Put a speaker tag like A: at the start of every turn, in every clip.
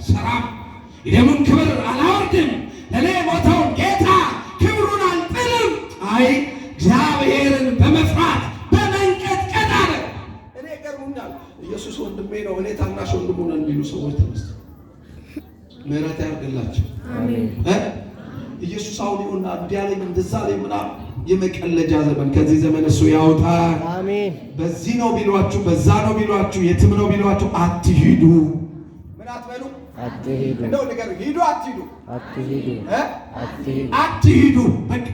A: አልሰራም፣ የደሙን ክብር አላወርድም፣ ለእኔ የሞተውን ጌታ ክብሩን አልጥልም። አይ እግዚአብሔርን በመፍራት በመንቀጥቀጥ አለ። እኔ ገርሙኛል። ኢየሱስ ወንድሜ ነው፣ እኔ ታናሽ ወንድሙ ነን የሚሉ ሰዎች ተነስተው ምሕረት ያርግላቸው። ኢየሱስ አሁን ይሁንና እንዲህ አለኝ እንደዛ አለኝ ምናምን የመቀለጃ ዘመን፣ ከዚህ ዘመን እሱ ያውጣል።
B: አሜን።
A: በዚህ ነው ቢሏችሁ፣ በዛ ነው ቢሏችሁ፣ የትም ነው ቢሏችሁ አትሂዱ። ምን አትበሉ?
B: አትሂዱ።
A: እንደው ንገሩ፣ ሂዱ አትሂዱ?
B: አትሂዱ።
A: እ?
B: አትሂዱ።
A: አትሂዱ። በቃ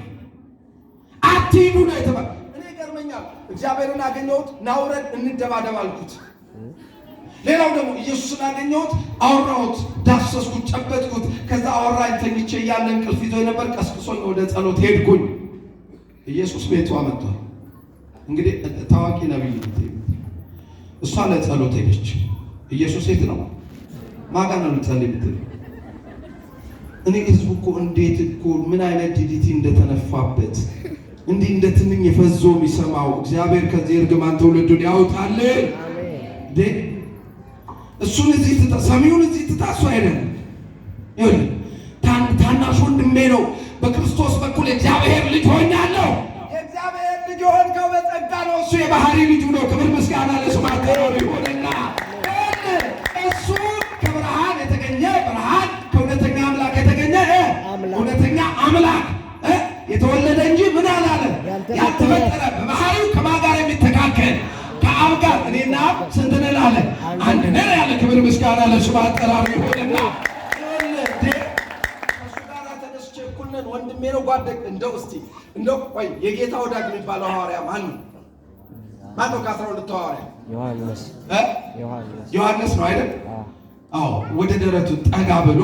A: አትሂዱ ነው የተባለው። እኔ ይገርመኛል። እግዚአብሔርን አገኘሁት፣ ናውረድ እንደባደብ አልኩት። ሌላው ደግሞ ኢየሱስን አገኘሁት፣ አወራሁት፣ ዳሰስኩት፣ ጨበጥኩት። ከዛ አወራኝ። ተኝቼ እያለ እንቅልፍ ይዞኝ ነበር፣ ቀስቅሶኝ ወደ ጸሎት ሄድኩኝ። ኢየሱስ ቤቱ አመጥቷል። እንግዲህ ታዋቂ ነቢይ ነው። እሷ ለጸሎት ሄደች። ኢየሱስ የት ነው? ማጋ ነው ልጸልይ የምትል? እኔ ህዝቡ እኮ እንዴት እኮ ምን አይነት ዲዲቲ እንደተነፋበት፣ እንዲህ እንደ ትንኝ ፈዞ የሚሰማው፣ እግዚአብሔር ከዚህ እርግማን ትውልዱን ያውጣልን።
B: አሜን።
A: እንዴ፣ እሱን እዚህ ትታ፣ ሰሚውን እዚህ ትታ እሱ አይደለም። ይኸውልህ ታናሽ ወንድሜ ነው። በክርስቶስ በኩል የእግዚአብሔር ልጅ ሆኛለሁ። የእግዚአብሔር ልጅ የሆንከው በጸጋ ነው። እሱ የባህሪ ልጁ ነው። ክብር ምስጋና ለስሙ አጠራሩ ይሁንና እሱ ከብርሃን የተገኘ ብርሃን፣ ከእውነተኛ አምላክ የተገኘ
B: አምላክ።
A: እውነተኛ አምላክ የተወለደ እንጂ ምን አላለ?
B: ያልተፈጠረ።
A: ያልተፈጠረ፣ በባህሪው ከማን ጋር የሚተካከል? ከአብ ጋር። እኔና አብ ስንት ነን አለ? አንድ ነን ያለ፣ ክብር ምስጋና ለስሙ አጠራሩ ይሁንና ከእሱ ጋር ተነስቼ እኩል ነን፣ ወንድሜ ነው ጓደኝ። እንደው እስቲ እንደው ቆይ፣ የጌታ ወዳጅ የሚባለው ሐዋርያ ማን ነው? ማን ነው ከ12ቱ ሐዋርያ?
B: ዮሐንስ።
A: እ?
B: ዮሐንስ።
A: ዮሐንስ ነው አይደል?
B: አዎ።
A: አዎ፣ ወደ ደረቱ ጠጋ ብሎ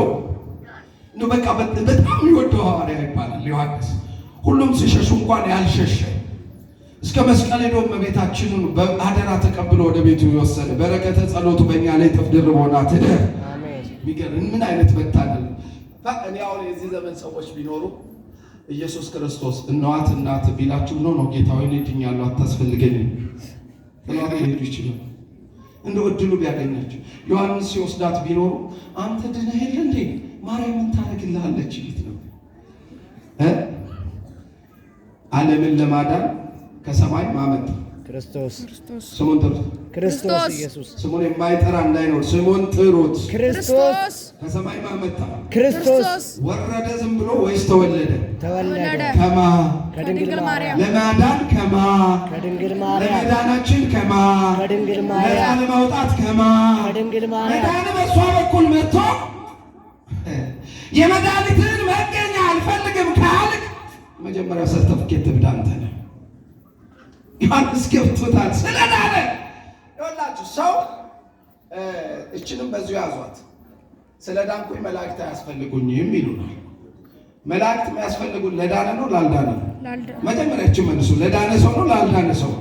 A: እንደው በቃ በጣም የሚወደው ሐዋርያ ይባላል ዮሐንስ። ሁሉም ሲሸሹ እንኳን ያልሸሸ፣ እስከ መስቀል ሄዶ እመቤታችንን በአደራ ተቀብሎ ወደ ቤቱ የወሰደ፣ በረከተ ጸሎቱ በእኛ ላይ እጥፍ ድርብ ሆና ትደር።
B: አሜን።
A: የሚገርም ምን አይነት መታደል! እኔ አሁን የዚህ ዘመን ሰዎች ቢኖሩ ኢየሱስ ክርስቶስ እነዋት እናት ቢላችሁ no no ጌታ ሆይ እኔ ድኛለሁ፣ አታስፈልገኝም ጥለዋት ሊሄዱ ይችላል። እንደው እድሉ ቢያገኛቸው ዮሐንስ ሲወስዳት ቢኖሩ አንተ ድነህ የለ እንዴ፣ ማርያም ምን ታደርግልሃለች ይሉት ነው እ? ዓለምን ለማዳን ከሰማይ ማመጣ?
B: ክርስቶስ።
A: ስሙን ጥሩት።
B: ክርስቶስ።
C: ክርስቶስ።
B: ኢየሱስ።
A: ስሙን የማይጠራ እንዳይኖር ስሙን ጥሩት።
B: ክርስቶስ።
A: ከሰማይ ማመጣ?
B: ክርስቶስ።
C: ክርስቶስ።
A: ወረደ ዝም ብሎ ወይስ ተወለደ?
B: ተወለደ።
A: ከማ?
B: ከድንግል ማርያም።
A: ለማዳን ከማ?
B: ከድንግል ማርያም።
A: ለመዳናችን ከማ?
B: ከድንግል
A: ነፃ
B: ማርያም።
A: ለማውጣት ከማ?
B: ከድንግል ማርያም።
A: መዳን በእሷ በኩል መጥቶ የመድኃኒትን መገኛ አልፈልግም ካልክ መጀመሪያ ሰርተፍኬት ትብዳ አንተ ነህ። ዮሐንስ ገብቶታል ስለዳነ። ይኸውላችሁ ሰው እችንም በዚሁ ያዟት። ስለ ዳንኩኝ መላእክት አያስፈልጉኝም ይሉናል። መላእክት የሚያስፈልጉን ለዳነ ነው ላልዳነ ነው? መጀመሪያ እችን መልሱ። ለዳነ ሰው ነው ላልዳነ ሰው?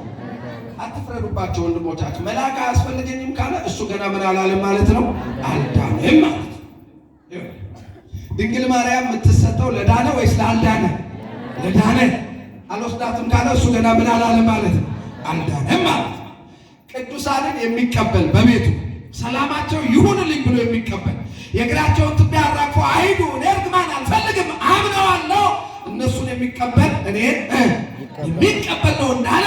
A: አትፍረዱባቸው ወንድሞቻችን። መልአክ አያስፈልገኝም ካለ እሱ ገና ምን አላለም ማለት ነው? አልዳነም ማለት ነው። ድንግል ማርያም የምትሰጠው ለዳነ ወይስ ላልዳነ? ለዳነ። አልወስዳትም ካለ እሱ ገና ምን አላለም ማለት ነው? አልዳነም ማለት ነው። ቅዱሳንን የሚቀበል፣ በቤቱ ሰላማቸው ይሁንልኝ ብሎ የሚቀበል፣ የእግራቸውን ትቢያ አራግፎ አይዱ እኔ እርግማን አልፈልግም አምነዋለሁ፣ እነሱን የሚቀበል እኔን የሚቀበል ነው እንዳለ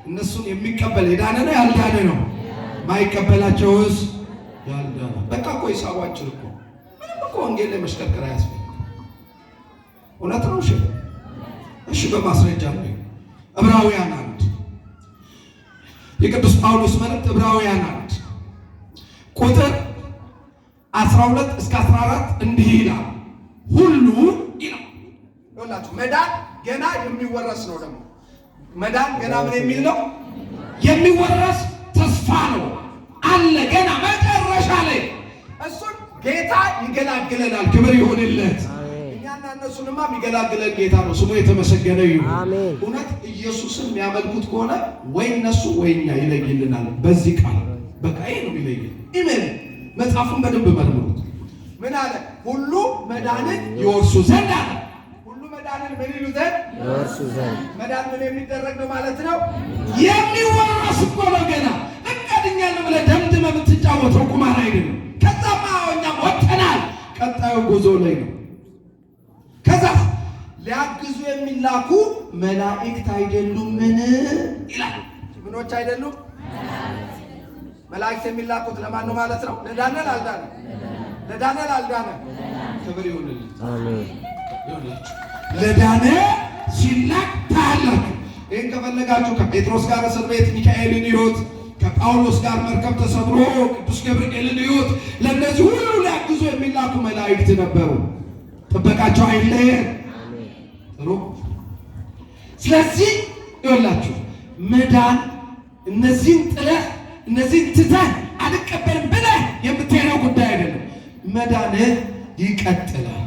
A: እነሱን የሚቀበል የዳነ ነው ያልዳነ ነው? ማይቀበላቸውስ ያልዳነ። በቃ እኮ ሂሳቡ አጭር እኮ፣ ምንም እኮ ወንጌል ላይ መሽከርከር አያስፈልግም። እውነት ነው። እሺ እሺ፣ በማስረጃ ነው። ዕብራውያን 1፣ የቅዱስ ጳውሎስ መልእክት ዕብራውያን 1 ቁጥር 12 እስከ 14 እንዲህ ይላል። ሁሉ ይላል። ይኸውላችሁ መዳን ገና የሚወረስ ነው። ደግሞ መዳን ገና ምን የሚል ነው? የሚወረስ ተስፋ ነው አለ ገና መጨረሻ ላይ እሱን ጌታ ይገላግለናል። ክብር ይሁንለት። እኛና እነሱንማ የሚገላግለን ጌታ ነው። ስሙ የተመሰገነ ይሁን።
B: አሜን።
A: እውነት ኢየሱስን የሚያመልኩት ከሆነ ወይ እነሱ ወይ እኛ ይለይልናል። በዚህ ቃል በቃ ይሄ ነው ይለይል። ኢሜል መጽሐፉን በደንብ መርምሩት። ምን አለ? ሁሉ መዳንን ይወርሱ ዘንድ አለ። ሁሉ መዳንን ምን ይሉ ዘንድ?
B: ይወርሱ ዘንድ።
A: መዳን ምን የሚደረግ ነው ማለት ነው? የሚወረስ እኮ ነው። ገና እቀድኛለሁ ብለህ ደምድመህ የምትጫወተው ቁማር አይደለም። ከዛማ እኛም ወጥተናል። መንፈሳዊ ጉዞ ላይ ነው። ከዛ ሊያግዙ የሚላኩ መላእክት አይደሉምን ይላል። ምኖች አይደሉም? መላእክት የሚላኩት ለማን ነው ማለት ነው? ለዳነ ላልዳነ? ለዳነ ላልዳነ? ክብር ይሁንልን።
B: አሜን።
A: ይሁንላችሁ። ለዳነ ሲላክ ታያላችሁ። ይህን ከፈለጋችሁ ከጴጥሮስ ጋር እስር ቤት ሚካኤልን ይሁት፣ ከጳውሎስ ጋር መርከብ ተሰብሮ ቅዱስ ገብርኤልን ይሁት። ለእነዚህ ሁሉ ሊያግዙ የሚላኩ መላእክት ነበሩ። ጥበቃቸው አይለየን። ጥሩ። ስለዚህ ይኸውላችሁ መዳን እነዚህን ጥለህ እነዚህን ትተህ አልቀበልም ብለህ የምትሄደው ጉዳይ አይደለም። መዳንህ ይቀጥላል።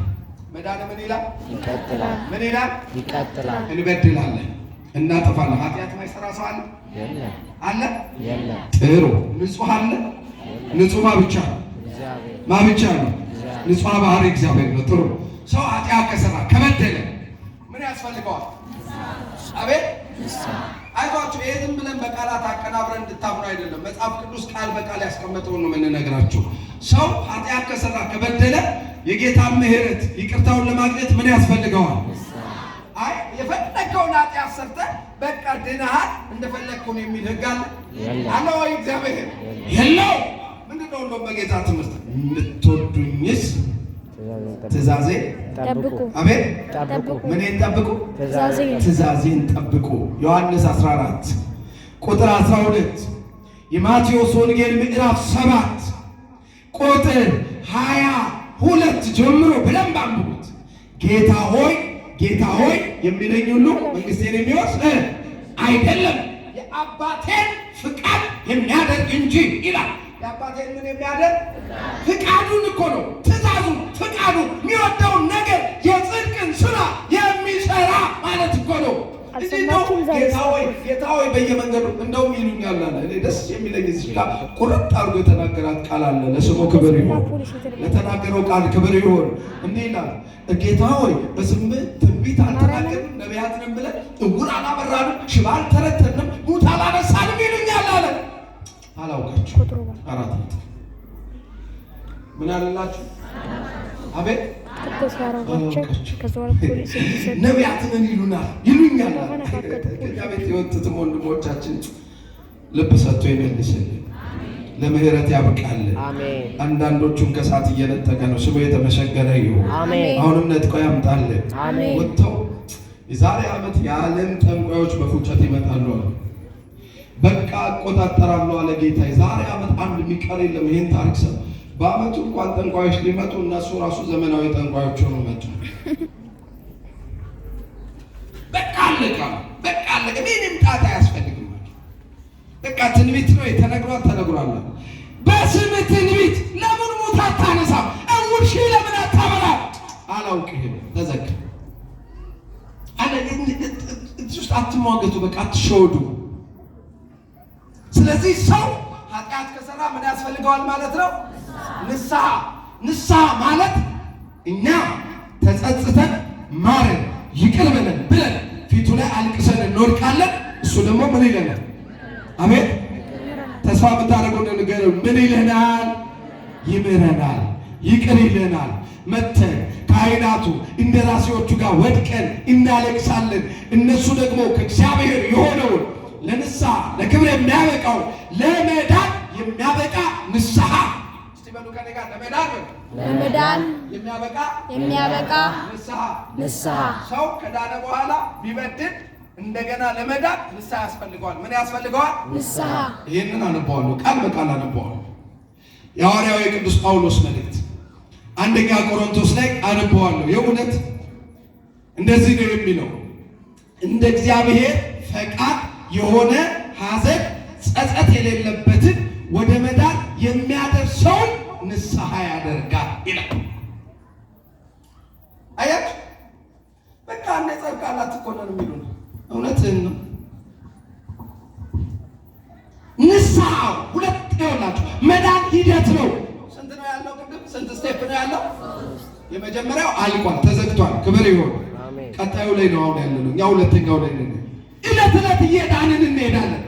A: መዳን ምን ይላል?
B: ይቀጥላል።
A: ምን ይላል?
B: ይቀጥላል።
A: እንበድላለን፣ እናጠፋለን። ኃጢአት ማይሰራ ሰው አለ?
B: የለም።
A: አለ?
B: የለም።
A: ጥሩ። ንጹህ አለ? ንጹህ ማ ብቻ ነው?
B: እግዚአብሔር።
A: ማ ብቻ ነው? ንጹህ ባህሪ እግዚአብሔር ነው። ጥሩ። ሰው ኃጢአት ከሰራ ከበደለ ምን ያስፈልገዋል? አቤት፣ አይዟችሁ። ይሄ ዝም ብለን በቃላት አቀናብረን እንድታምኑ አይደለም። መጽሐፍ ቅዱስ ቃል በቃል ያስቀመጠውን ነው የምንነግራችሁ። ሰው ኃጢአት ከሰራ ከበደለ የጌታን ምሕረት ይቅርታውን ለማግኘት ምን ያስፈልገዋል? አይ የፈለግከውን ኃጢአት ሰርተህ በቃ ድነሃል እንደፈለግከው ነው የሚል ህግ አለ?
B: የለም።
A: አለ ወይ? እግዚአብሔር የለው። ምንድን ነው እንደውም በጌታ ትምህርት የምትወዱኝስ ትእዛዜ
B: ጠብቁ።
A: አቤት፣
B: ጠብቁ።
A: ምንን ጠብቁ?
B: ትእዛዜን።
A: ትእዛዜን ጠብቁ። ዮሐንስ 14 ቁጥር 12፣ የማቴዎስ ወንጌል ምዕራፍ 7 ቁጥር 22 ጀምሮ በደንብ አንብቡት። ጌታ ሆይ ጌታ ሆይ የሚለኝ ሁሉ መንግሥቴን የሚወርስ አይደለም፣ የአባቴን ፍቃድ የሚያደርግ እንጂ ይላል። የአባቴን ምን የሚያደርግ? ፍቃዱን እኮ ነው፣ ትእዛዙን፣ ፍቃዱ፣ የሚወደውን ነገር የጽድቅን ስራ የሚሰራ ማለት እኮ ነው። እንጂ እንደው
C: አልሰማችሁም ዛሬ?
A: ጌታ ሆይ ጌታ ሆይ በየመንገዱ እንደውም ይሉኛል አለ። እኔ ደስ የሚለኝ እዚህ ጋር ቁርጥ አድርጎ የተናገራት ቃል አለ። ለስሙ ክብር ይሁን፣ ለተናገረው ቃል ክብር ይሁን። እንዲህ ይላል፣ ጌታ ሆይ በስምህ ትንቢት አልተናገርንም፣ ነቢያት ነን ብለን እውር አላበራንም፣ ሽባ አልተረተርንም፣ ሙት አላነሳንም ይሉኛል አለ። አላውቃችሁም።
C: ቁጥሩ
A: 4 ነጥብ። ምን አለላችሁ? አቤት፣
C: ትኩስ ያረጓቸው። ከዛ በኋላ ፖሊስ እንዲሰጥ
A: ነቢያት ነን ይሉናል ይሉኛል። ከኛ ቤት የወጡትም ወንድሞቻችን ልብ ሰጥቶ ይመልስልን፣ ለምህረት ያብቃልን።
B: አሜን።
A: አንዳንዶቹን ከእሳት እየነጠቀ ነው። ስሙ የተመሰገነ ይሁን።
B: አሜን።
A: አሁንም ነጥቆ ያምጣልን።
B: አሜን።
A: ወጥተው የዛሬ ዓመት የዓለም ጠንቋዮች በፉጨት ይመጣሉ አሉ። በቃ እቆጣጠራለሁ አለ ጌታ። የዛሬ ዓመት አንድ የሚቀር የለም። ይህን ታሪክ ሰው በዓመቱ እንኳን ጠንቋዮች ሊመጡ እነሱ ራሱ ዘመናዊ ጠንቋዮች ሆነው መጡ። በቃ አለቀ፣ በቃ አለቀ። ምንም ጣጣ አያስፈልግም። በቃ ትንቢት ነው የተነግሯል፣ ተነግሯል። በስም ትንቢት ለምን ሙት አታነሳም? እውር ሺህ ለምን አታበራም? አላውቅህም። ተዘጋ አለ። እዚህ ውስጥ አትሟገቱ፣ በቃ አትሸወዱ። ስለዚህ ሰው ኃጢአት ከሰራ ምን ያስፈልገዋል ማለት ነው? ንስሐ። ንስሐ ማለት እኛ ተጸጽተን ማረን ይቅር በለን ብለን ፊቱ ላይ አልቅሰን እንወድቃለን። እሱ ደግሞ ምን ይለናል? አቤት፣ ተስፋ የምታደርገው ነገር ምን ይለናል? ይምረናል፣ ይቅር ይለናል። መተን ካህናቱ እንደራሴዎቹ ጋር ወድቀን እናለቅሳለን። እነሱ ደግሞ ከእግዚአብሔር የሆነውን ለንስሐ ለክብር የሚያበቃው ለመዳን የሚያበቃ ንስሐ፣ እስቲ በሉ ከእኔ ጋር፣ ለመዳን በሉ።
C: ለመዳን
A: የሚያበቃ
C: የሚያበቃ
A: ንስሐ።
B: ንስሐ።
A: ሰው ከዳነ በኋላ ቢበድል እንደገና ለመዳን ንስሐ ያስፈልገዋል። ምን ያስፈልገዋል?
C: ንስሐ።
A: ይህንን አነበዋለሁ፣ ቃል በቃል አነበዋለሁ። የሐዋርያው የቅዱስ ጳውሎስ መልእክት አንደኛ ቆሮንቶስ ላይ አነበዋለሁ። የእውነት እንደዚህ ነው የሚለው፣ እንደ እግዚአብሔር ፈቃድ የሆነ ሐዘን ጸጸት የሌለበትን ወደ መዳን የሚያደርሰውን ንስሐ ያደርጋል ይላል። አያችሁ፣ በቃ እንደ ጸድቃል አትኮነንም የሚሉ ነው። እውነትህን ነው። ንስሐ ሁለት ይሆናችሁ መዳን ሂደት ነው። ስንት ነው ያለው? ቅድም ስንት step ነው ያለው? የመጀመሪያው አልቋል፣ ተዘግቷል። ክብር ይሁን።
B: አሜን።
A: ቀጣዩ ላይ ነው አሁን ያለነው። እኛ ሁለተኛው ላይ ነን። እለት እለት እየዳንን እንሄዳለን።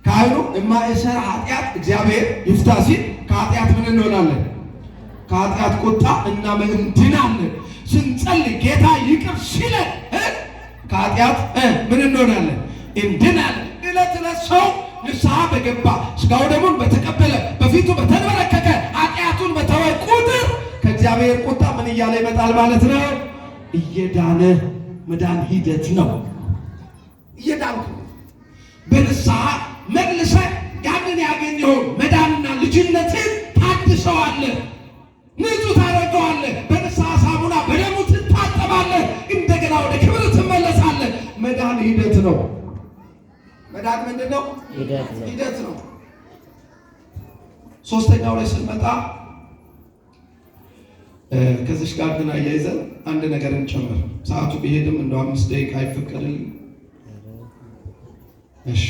A: ካህኑ እማእሰረ ኃጢአት እግዚአብሔር ይፍታ ሲል ከኃጢአት ምን እንሆናለን? ከኃጢአት ቁጣ እንድናለን። ስንጸልይ ጌታ ይቅር ሲለን ከኃጢአት ምን እንሆናለን? እንድናለን። ዕለት ዕለት ሰው ንስሐ በገባ፣ ሥጋው ደሙን በተቀበለ፣ በፊቱ በተንበረከከ፣ ኃጢአቱን በተወ ቁጥር ከእግዚአብሔር ቁጣ ምን እያለ ይመጣል ማለት ነው? እየዳነ። መዳን ሂደት ነው። እየዳንክ ነው። በንስሐ መልሰህ ያንን ያገኘውን መዳንና ልጅነትን ታድሰዋለህ፣ ንጹህ ታደርገዋለህ። በንስሐ ሳሙና በደሙ ትታጠባለህ። እንደገና ወደ ክብር ትመለሳለህ። መዳን ሂደት ነው። መዳን ምንድን ነው?
B: ሂደት ነው።
A: ሂደት ነው። ሶስተኛው ላይ ስንመጣ ከዚች ጋር ግን አያይዘን አንድ ነገር እንጨምር። ሰዓቱ ቢሄድም እንደው 5 ደቂቃ አይፈቀድልኝ? እሺ፣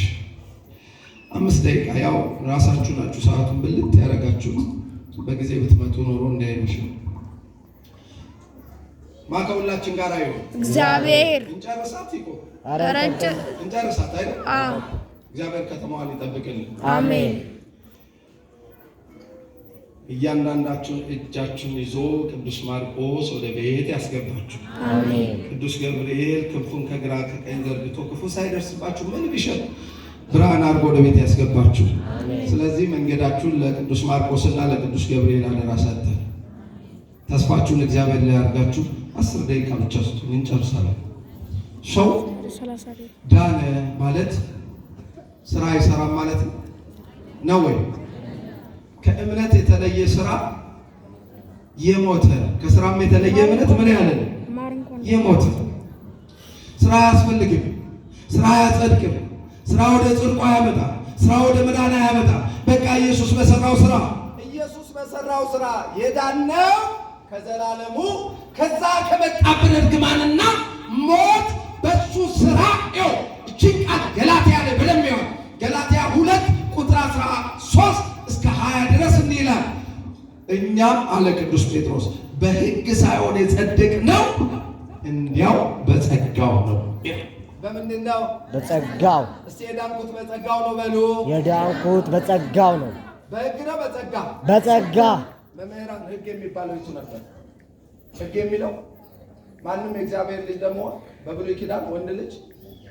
A: 5 ደቂቃ። ያው ራሳችሁ ናችሁ ሰዓቱን ብልት ያደረጋችሁት። በጊዜ ብትመጡ ኖሮ እንዲህ። ማ ከሁላችን ጋር ይሁን?
C: እግዚአብሔር።
A: እንጨርሳት ይቆ
B: ኧረ
C: ረንጭ
A: እንጨርሳት አይደል?
C: አዎ።
A: እግዚአብሔር ከተማዋን ይጠብቅልን።
C: አሜን።
A: እያንዳንዳችሁን እጃችሁን ይዞ ቅዱስ ማርቆስ ወደ ቤት ያስገባችሁ።
B: አሜን።
A: ቅዱስ ገብርኤል ክንፉን ከግራ ከቀኝ ዘርግቶ ክፉ ሳይደርስባችሁ ምን ቢሸት ብርሃን አድርጎ ወደ ቤት ያስገባችሁ። ስለዚህ መንገዳችሁን ለቅዱስ ማርቆስና ለቅዱስ ገብርኤል አደራ ሰጥተን ተስፋችሁን እግዚአብሔር ላይ አድርጋችሁ 10 ደቂቃ ብቻ ስጡኝ፣ እንጨርሳለን። ሰው
C: 30 ደቂቃ።
A: ዳነ ማለት ስራ አይሰራም ማለት ነው ወይ? ከእምነት የተለየ ስራ የሞተ፣ ከስራም የተለየ እምነት ምን ያለ ነው?
C: ማር እንኳን
A: የሞተ። ስራ አያስፈልግም። ስራ አያጸድቅም። ስራ ወደ ጽድቁ አያመጣ። ስራ ወደ መዳን አያመጣ። በቃ ኢየሱስ በሰራው ስራ የዳነው ከዘላለሙ ከዛ ከመጣብን እርግማንና ሞት በሱ ስራ ይኸው እችን ቃል ገላትያ ላይ በደንብ ይሆን። ገላትያ 2 ቁጥር 13 እስከ 20 ድረስ እንዲህ ይላል። እኛም አለ ቅዱስ ጴጥሮስ በሕግ ሳይሆን የጸደቅነው እንዲያው በጸጋው ነው። በምንድን ነው?
B: በጸጋው።
A: እስቲ የዳንኩት በጸጋው ነው በሉ።
B: የዳንኩት በጸጋው ነው።
A: በሕግ ነው በጸጋ?
B: በጸጋ።
A: መምህራን፣ ሕግ የሚባለው የቱ ነበር? ሕግ የሚለው ማንም የእግዚአብሔር ልጅ ደግሞ በብሉይ ኪዳን ወንድ ልጅ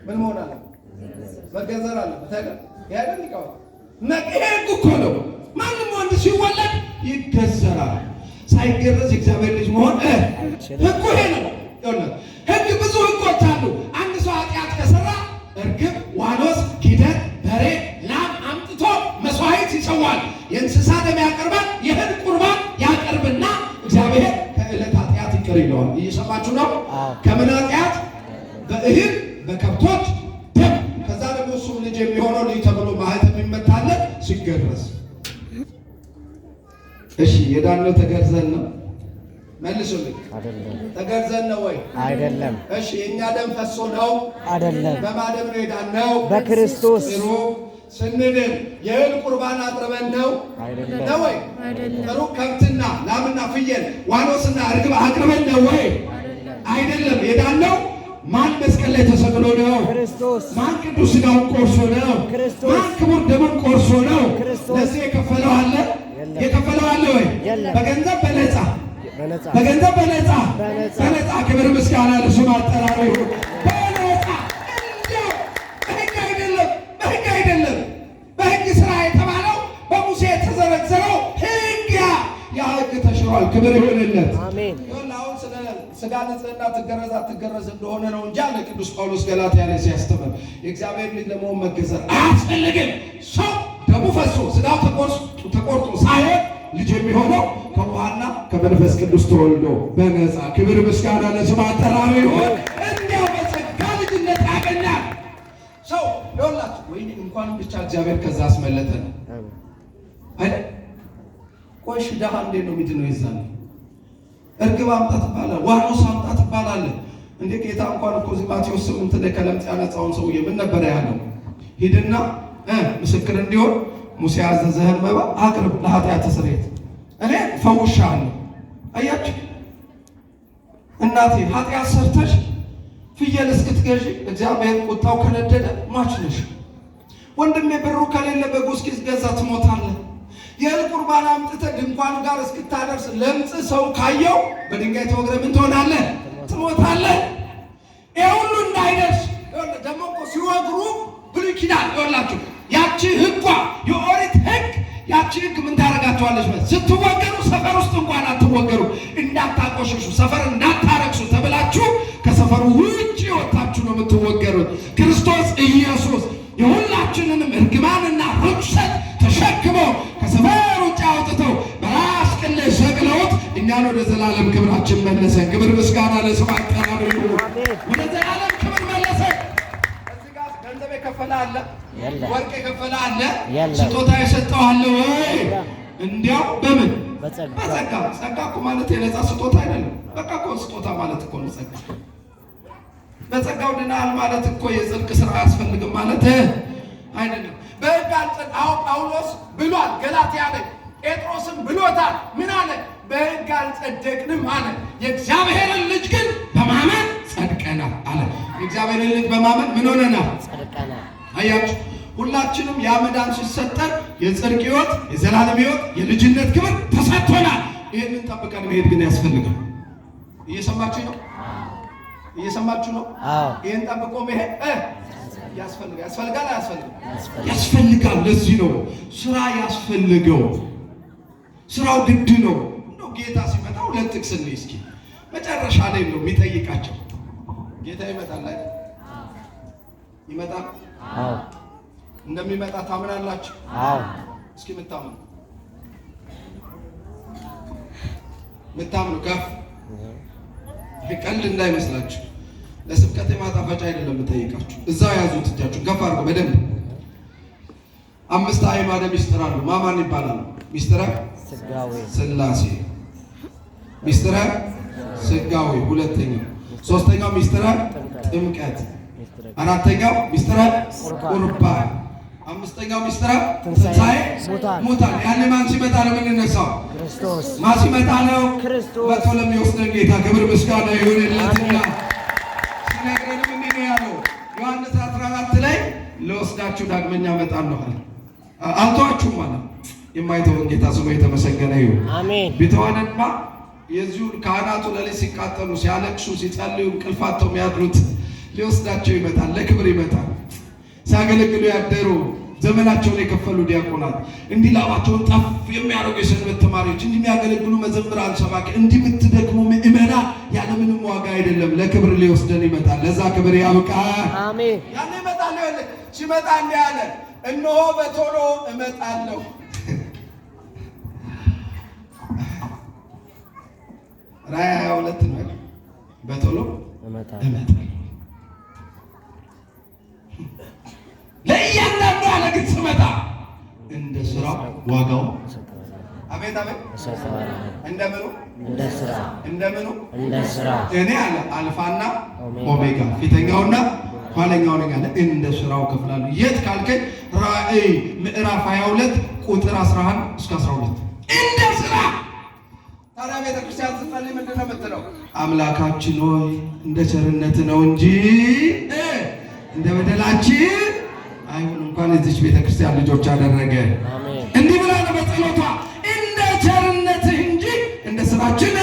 A: ምን መሆን አለ? መገዘር አለበት አይደል? ይሄ አይደል ሊቃውንት? ይሄ ሕግ እኮ ነው። ማንም ወንድ ሲወለድ ይገዘራል። ሳይገረዝ የእግዚአብሔር ልጅ መሆን ሕጉ ይሄ ነው። ይኸውልህ፣ ሕግ ብዙ ሕጎች አሉ። አንድ ሰው ኃጢአት ከሰራ እርግብ፣ ዋኖስ፣ ጊደር፣ በሬ፣ ላም አምጥቶ መስዋዕት ይሰዋል። የእንስሳ ደም ያቀርባል። የእህል ቁርባን ያቀርብና እግዚአብሔር ከዕለት ኃጢአት ይቅር ይለዋል። እየሰማችሁ ነው?
B: አዎ።
A: ከምን ኃጢአት? በእህል በከብቶች ደም። ከዛ ደግሞ እሱም ልጅ የሚሆነው ልጅ ተብሎ ማህተም የሚመታለት ሲገረዝ። እሺ፣ የዳነው ተገርዘን ነው? መልሱልኝ።
B: አይደለም።
A: ተገርዘን ነው ወይ?
B: አይደለም።
A: እሺ፣ የእኛ ደም ፈሶ ነው?
B: አይደለም።
A: በማን ደም ነው የዳነው?
B: በክርስቶስ።
A: ጥሩ። ስንድን የእህል ቁርባን አቅርበን ነው?
B: አይደለም።
A: ነው ወይ?
C: አይደለም።
A: ጥሩ። ከብትና ላምና ፍየል ዋኖስና እርግብ አቅርበን ነው ወይ? አይደለም። የዳነው ማን መስቀል ላይ ተሰቅሎ ነው?
B: ክርስቶስ።
A: ማን ቅዱስ ሥጋውን ቆርሶ ነው?
B: ክርስቶስ።
A: ማን ክቡር ደሙን ቆርሶ ነው?
B: ክርስቶስ።
A: ለዚህ የከፈለው አለ?
B: የለም።
A: የከፈለው አለ ወይ?
B: የለም።
A: በገንዘብ በነፃ?
B: በነፃ።
A: በገንዘብ በነፃ?
B: በነፃ።
A: በነፃ። ክብር ምስጋና ለስሙ አጠራሩ ይሁን። በነፃ እንዲያው በሕግ አይደለም፣ በሕግ አይደለም። በሕግ ስራ የተባለው በሙሴ የተዘረዘረው ሕግ ያ ሕግ ተሽሯል። ክብር ይሁንለት።
B: አሜን።
A: ይኸውልህ፣ አሁን ስለ ስጋ ንጽሕና ትገረዝ አትገረዝ እንደሆነ ነው እንጂ አለ ቅዱስ ጳውሎስ ገላትያ ላይ ሲያስተምር የእግዚአብሔር ልጅ ለመሆን መገዘር አያስፈልግም። ሰው ደሙ ፈሶ ስጋው ተቆርጦ ሳይሆን ልጅ የሚሆነው ከውሃና ከመንፈስ ቅዱስ ተወልዶ በነፃ። ክብር ምስጋና ለስሙ አጠራሩ ይሁን። እንዲያው በጸጋ ልጅነት ያገኛል ሰው። ይኸውላችሁ፣ ወይኔ እንኳን ብቻ እግዚአብሔር ከዛ አስመለጠን
B: አሜን።
A: አይደል? ቆይ እሺ፣ ደሃ እንዴት ነው የሚድነው? የዛኔ እርግብ አምጣ ትባላለህ፣ ዋኖስ አምጣ ትባላለህ። እንደ ጌታ እንኳን እኮ እዚህ ማቴዎስ 8 ላይ ከለምጽ ያነጻውን ሰውዬ ምን ነበረ ያለው? ሂድና ምስክር እንዲሆን ሙሴ ያዘዘህን መባ አቅርብ ለኃጢአት ስርየት፣ እኔ ፈውሻለሁ። አያችሁ እናቴ፣ ኃጢአት ሰርተሽ ፍየል እስክትገዢ እግዚአብሔር ቁጣው ከነደደ ሟች ነሽ። ወንድሜ፣ ብሩ ከሌለ በጉ እስኪገዛ ትሞታለህ። የእህል ቁርባን አምጥተህ ድንኳኑ ጋር እስክታደርስ ለምጽ ሰው ካየው በድንጋይ ተወግረህ ምን ትሆናለህ? ትሞታለህ። ይህ ሁሉ እንዳይደርስ ደግሞ እኮ ሲወግሩ ብሉይ ኪዳን ይኸውላችሁ፣ ያቺ ሕጓ የኦሪት ሕግ፣ ያቺ ሕግ ምን ታደርጋቸዋለች? ስትወገሩ ሰፈር ውስጥ እንኳን አትወገሩ፣ እንዳታቆሽሹ፣ ሰፈር እንዳታረክሱ ተብላችሁ ከሰፈሩ ውጭ ወጥታችሁ ነው የምትወገሩት። ክርስቶስ ኢየሱስ የሁላችንንም እርግማንና ርኩሰት ተሸክሞ ከሰፈር ውጭ አውጥተው በራስ ቅል ላይ ሰቅለውት እኛን ወደ ዘላለም ክብራችን መለሰን። ክብር ምስጋና ለስሙ አጠራሩ ይሁን። ወደ ዘላለም ክብር መለሰን። እዚህ ጋር ገንዘብ የከፈለ አለ?
B: የለም።
A: ወርቅ የከፈለ አለ?
B: የለም።
A: ስጦታ የሰጠው አለ ወይ? እንዲያው በምን?
B: በጸጋ።
A: በጸጋ። ጸጋ እኮ ማለት የነፃ ስጦታ አይደለም። በቃ እኮ ስጦታ ማለት እኮ ነው ጸጋ። በጸጋው ድናል ማለት እኮ የጽድቅ ስራ አያስፈልግም ማለት አይደለም። በሕግ አሁን ጳውሎስ ብሏል ገላትያ ላይ፣ ጴጥሮስም ብሎታል። ምን አለ? በሕግ አልጸደቅንም አለ። የእግዚአብሔርን ልጅ ግን በማመን ጸድቀናል አለ። የእግዚአብሔርን ልጅ በማመን ምን ሆነናል?
B: ጸድቀናል።
A: አያችሁ፣ ሁላችንም ያ መዳን ሲሰጠን የጽድቅ ሕይወት፣ የዘላለም ሕይወት፣ የልጅነት ክብር ተሰጥቶናል። ይህንን ጠብቀን መሄድ ግን ያስፈልጋል። እየሰማችሁ ነው? እየሰማችሁ ነው?
B: አዎ።
A: ይህን ጠብቆ መሄድ ያስፈልጋል። ያስፈልጋል አያስፈልግም?
B: ያስፈልጋል።
A: ያስፈልጋል። ለዚህ ነው ስራ ያስፈልገው። ስራው ግድ ነው። እንደው ጌታ ሲመጣ ሁለት ጥቅስ እንይ እስኪ። መጨረሻ ላይ ነው የሚጠይቃቸው። ጌታ ይመጣል አይደል? ይመጣል።
B: አዎ።
A: እንደሚመጣ ታምናላችሁ?
B: አዎ።
A: እስኪ የምታምኑ የምታምኑ ከፍ። ቀልድ እንዳይመስላችሁ። ለስብከት የማጣፈጫ አይደለም የምጠይቃችሁ። እዛው ያዙት፣ እጃችሁን ከፍ አድርገው በደንብ። አምስት አዕማደ ምስጢር አሉ። ማማን ይባላሉ? ሚስጥረ
B: ስጋዌ።
A: ሥላሴ፣ ሚስጥረ ስጋዌ ሁለተኛው፣ ሶስተኛው ሚስጥረ ጥምቀት፣
B: ሚስጥረ
A: አራተኛው ሚስጥረ ቁርባን፣ አምስተኛው ሚስጥረ ትንሣኤ
B: ሙታን።
A: ሙታን። ያኔ ማን ሲመጣ ነው የምንነሳው?
B: ክርስቶስ።
A: ማን ሲመጣ ነው?
B: ክርስቶስ።
A: መጥቶ ለሚወስደን ጌታ ክብር ምስጋና ይሁንለትና ሲነግረንም እንዲህ ነው ያለው ዮሐንስ 14 ላይ፣ ልወስዳችሁ ዳግመኛ እመጣለሁ አለ። አልተዋችሁም አለ። የማይተውን ጌታ ስሙ የተመሰገነ ይሁን።
B: አሜን።
A: ቢተወንማ የዚሁ ካህናቱ ሌሊት ሲቃጠሉ፣ ሲያለቅሱ፣ ሲጸልዩ እንቅልፍ አጥተው የሚያድሩት ሊወስዳቸው ይመጣል፣ ለክብር ይመጣል። ሲያገለግሉ ያደሩ፣ ዘመናቸውን የከፈሉ ዲያቆናት፣ እንዲህ ላባቸውን ጠፍ የሚያደርጉ የሰንበት ተማሪዎች፣ እንዲህ የሚያገለግሉ መዘምራን፣ ሰባኪ፣ እንዲህ የምትደክሙ ምእመናን ያለምንም ዋጋ አይደለም፣ ለክብር ሊወስደን ይመጣል። ለዛ ክብር ያብቃል።
B: አሜን።
A: ያን ይመጣል። ይኸውልህ ሲመጣ እንዲህ አለ፣ እነሆ በቶሎ እመጣለሁ። ራእይ 22 ነው አይደል? በቶሎ
B: እመጣለሁ።
A: እመጣለሁ። ለእያንዳንዱ አለ ግን ስመጣ እንደ ስራው ዋጋው
B: እሰጠዋለሁ።
A: አቤት አቤት፣
B: እሰጠዋለሁ።
A: እንደምኑ?
B: እንደ ስራ።
A: እንደምኑ?
B: እንደ ስራ።
A: እኔ አለ አልፋና
B: ኦሜጋ፣
A: ኦሜጋ ፊተኛውና ኋለኛው ነኝ አለ። እንደ ስራው ከፍላለሁ። የት ካልከኝ ራእይ ምዕራፍ 22 ቁጥር 11 እስከ 12። እንደ ስራ። ታዲያ ቤተክርስቲያን ስትጸልይ ምንድን ነው የምትለው? አምላካችን ሆይ እንደ ቸርነት ነው እንጂ እንደ በደላችን አይሁን። እንኳን የዚች ቤተክርስቲያን ልጆች አደረገ።
B: አሜን።
A: እንዲህ ብላ ነው በጸሎቷ፣ እንደ ቸርነትህ እንጂ እንደ ስራችን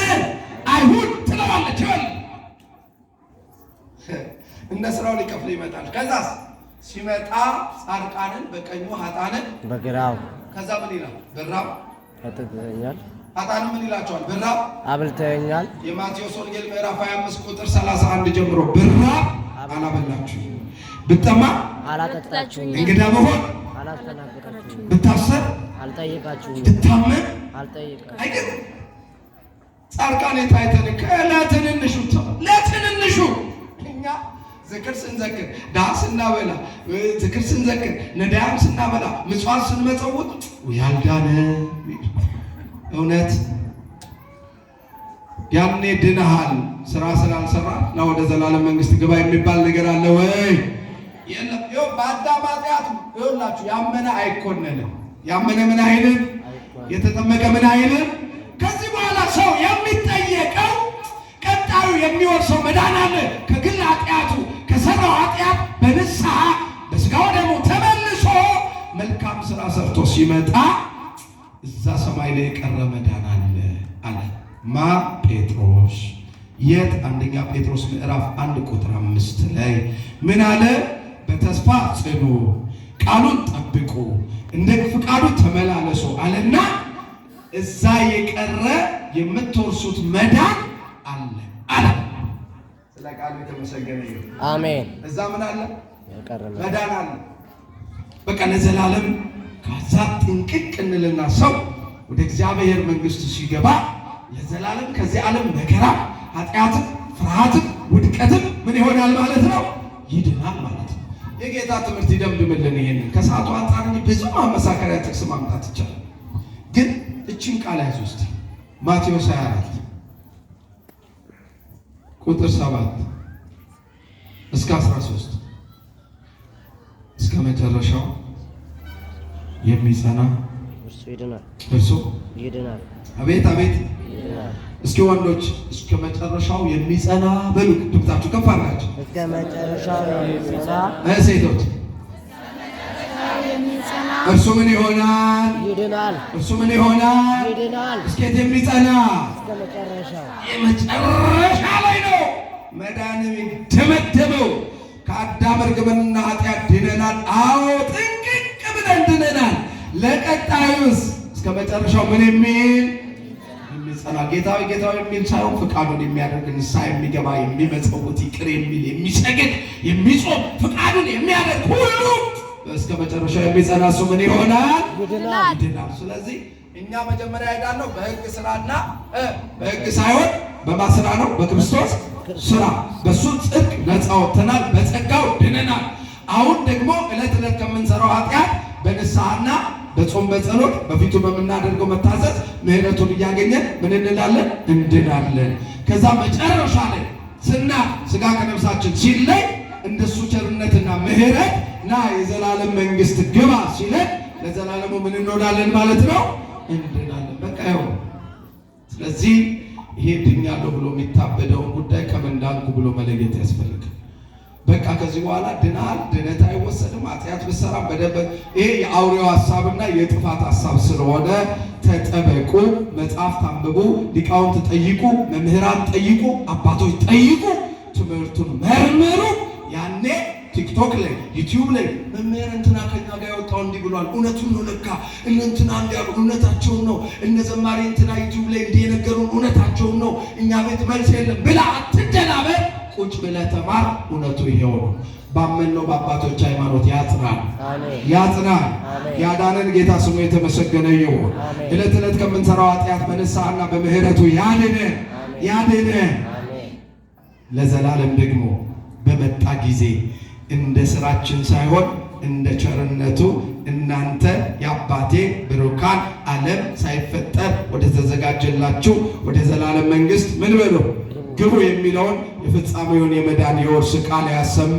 A: አይሁን ትለዋለች። ይበል እንደ ስራው ሊከፍል ይመጣል። ከዛስ ሲመጣ ጻድቃንን በቀኙ ኃጥአንን
B: በግራው።
A: ከዛ ምን ይላል? ብራብ
B: አጠጥተኸኛል።
A: ኃጥአንን ምን ይላቸዋል? ብራብ
B: አብልተኸኛል።
A: የማቴዎስ ወንጌል ምዕራፍ 25 ቁጥር 31 ጀምሮ፣ ብራብ አላበላችሁ፣ ብጠማ
B: አላጠጣችሁኝም።
A: እንግዳ ብሆን
B: አላስተናገዳችሁኝም።
A: ብታሰር
B: አልጠየቃችሁኝም።
A: ብታመም
B: አልጠየቃችሁኝም።
A: አይገርም? ጻድቃን የታይተን ለትንንሹ ለትንንሹ እኛ ዝክር ስንዘክር፣ ድሃ ስናበላ፣ ዝክር ስንዘክር፣ ነዳያን ስናበላ፣ ምጽዋት ስንመጸውት ያልዳነ እውነት ያኔ ድነሃል፣ ስራ ስላልሰራ ና ወደ ዘላለም መንግስት ግባ የሚባል ነገር አለ ወይ? የለም። ይኸው በአዳም ኃጢአት ይኸውላችሁ ያመነ አይኮነንም። ያመነ ምን አይልም? የተጠመቀ ምን አይልም? ከዚህ በኋላ ሰው የሚጠየቀው ቀጣዩ የሚወርሰው መዳን አለ። ከግል ኃጢአቱ ከሰራው ኃጢአት በንስሐ በስጋው ደግሞ ተመልሶ መልካም ስራ ሰርቶ ሲመጣ እዛ ሰማይ ላይ የቀረ መዳን አለ አለ። ማ ጴጥሮስ የት? አንደኛ ጴጥሮስ ምዕራፍ 1 ቁጥር 5 ላይ ምን አለ? በተስፋ ጽኑ፣ ቃሉን ጠብቁ፣ እንደ ፍቃዱ ተመላለሱ አለና እዛ የቀረ የምትወርሱት መዳን አለ አለ። ስለ ቃሉ የተመሰገነ ይሁን።
B: አሜን።
A: እዛ ምን አለ?
B: የቀረ
A: መዳን አለ። በቃ ለዘላለም ከዛ ጥንቅቅ እንልና ሰው ወደ እግዚአብሔር መንግስት ሲገባ ለዘላለም ከዚህ ዓለም መከራ፣ ኃጢአትም፣ ፍርሃትም፣ ውድቀትም ምን ይሆናል ማለት ነው? ይድናል ማለት ነው። የጌታ ትምህርት ይደምድምልን። ይሄንን ከሰዓቱ አንጻር እንጂ ብዙ ማመሳከሪያ ጥቅስ ማምጣት ይቻላል። ግን እችን ቃል ያዙ እስቲ። ማቴዎስ 24 ቁጥር 7 እስከ 13፣ እስከ መጨረሻው የሚጸና
B: እርሱ ይድናል።
A: እርሱ
B: ይድናል።
A: አቤት አቤት!
B: ይድናል።
A: እስኪ ወንዶች እስከ መጨረሻው የሚጸና በሉ። ድምጻችሁ ከፍ አድርጋችሁ።
B: እስከ መጨረሻው የሚጸና
A: ሴቶች
C: የሚጸና
A: እርሱ ምን ይሆናል?
B: ይድናል።
A: እርሱ ምን ይሆናል?
B: ይድናል።
A: እስከየት የሚጸና?
B: እስከ መጨረሻው።
A: የመጨረሻ ላይ ነው መዳን የሚደመደመው። ከአዳም እርግማንና ኃጢአት ድነናል። አዎ፣ ጥንቅቅ ብለን ድነናል። ለቀጣዩስ እስከ መጨረሻው ምን የሚል? የሚጸና። ጌታዊ ጌታዊ የሚል ሳይሆን ፍቃዱን የሚያደርግ፣ ንስሐ የሚገባ፣ የሚመጸውት፣ ይቅር የሚል፣ የሚሰግድ፣ የሚጾም፣ ፍቃዱን የሚያደርግ ሁሉ እስከ መጨረሻው የሚጸና እሱ ምን ይሆናል?
B: ይድናል።
A: ይድናል። ስለዚህ እኛ መጀመሪያ የዳነው በሕግ ስራና በሕግ ሳይሆን በማን ስራ ነው? በክርስቶስ ስራ። በሱ ጽድቅ ነፃ ወጥተናል፣ በጸጋው ድነናል። አሁን ደግሞ ዕለት ዕለት ከምንሰራው ኃጢአት በንስሐና በጾም በጸሎት በፊቱ በምናደርገው መታዘዝ ምሕረቱን እያገኘን ምን እንላለን? እንድናለን። ከዛ መጨረሻ ላይ ስና ስጋ ከነፍሳችን ሲለይ እንደሱ ቸርነትና ምሕረት ና የዘላለም መንግስት ግባ ሲለን ለዘላለሙ ምን እንሆናለን ማለት ነው? እንድናለን። በቃ ይኸው። ስለዚህ ይሄ ድኛለሁ ብሎ የሚታበደውን ጉዳይ ከምን ዳንኩ ብሎ መለየት ያስፈልጋል። በቃ ከዚህ በኋላ ድናል፣ ድነት አይወሰድም፣ ኃጢአት ብትሰራ በደንብ ይሄ የአውሬው ሀሳብና የጥፋት ሀሳብ ስለሆነ ተጠበቁ። መጽሐፍ ታንብቡ፣ ሊቃውንት ጠይቁ፣ መምህራን ጠይቁ፣ አባቶች ጠይቁ፣ ትምህርቱን መርምሩ። ያኔ ቲክቶክ ላይ፣ ዩቲዩብ ላይ መምህር እንትና ከኛ ጋር የወጣው እንዲህ ብሏል፣ እውነቱን ነው ለካ፣ እነ እንትና እንዲያሉ እውነታቸውን ነው፣ እነ ዘማሪ እንትና ዩቲዩብ ላይ እንዲህ የነገሩን እውነታቸውን ነው፣ እኛ ቤት መልስ የለም ብላ አትደናበር። ቁጭ ብለህ ተማር። እውነቱ ይሄው ነው። ባመንነው በአባቶች ሃይማኖት ያጽናል፣
B: አሜን።
A: ያጽናል።
B: አሜን።
A: ያዳነን ጌታ ስሙ የተመሰገነ ይሁን።
B: አሜን።
A: ዕለት ዕለት ከምንሰራው ኃጢአት በንስሐና በምህረቱ ያድነን፣ ያድነን።
B: አሜን።
A: ለዘላለም ደግሞ በመጣ ጊዜ እንደ ስራችን ሳይሆን እንደ ቸርነቱ እናንተ የአባቴ ብሩካን ዓለም ሳይፈጠር ወደ ተዘጋጀላችሁ ወደ ዘላለም መንግስት ምን በሉ? ግቡ የሚለውን የፍጻሜውን የመዳን የውርስ ቃል ያሰማ።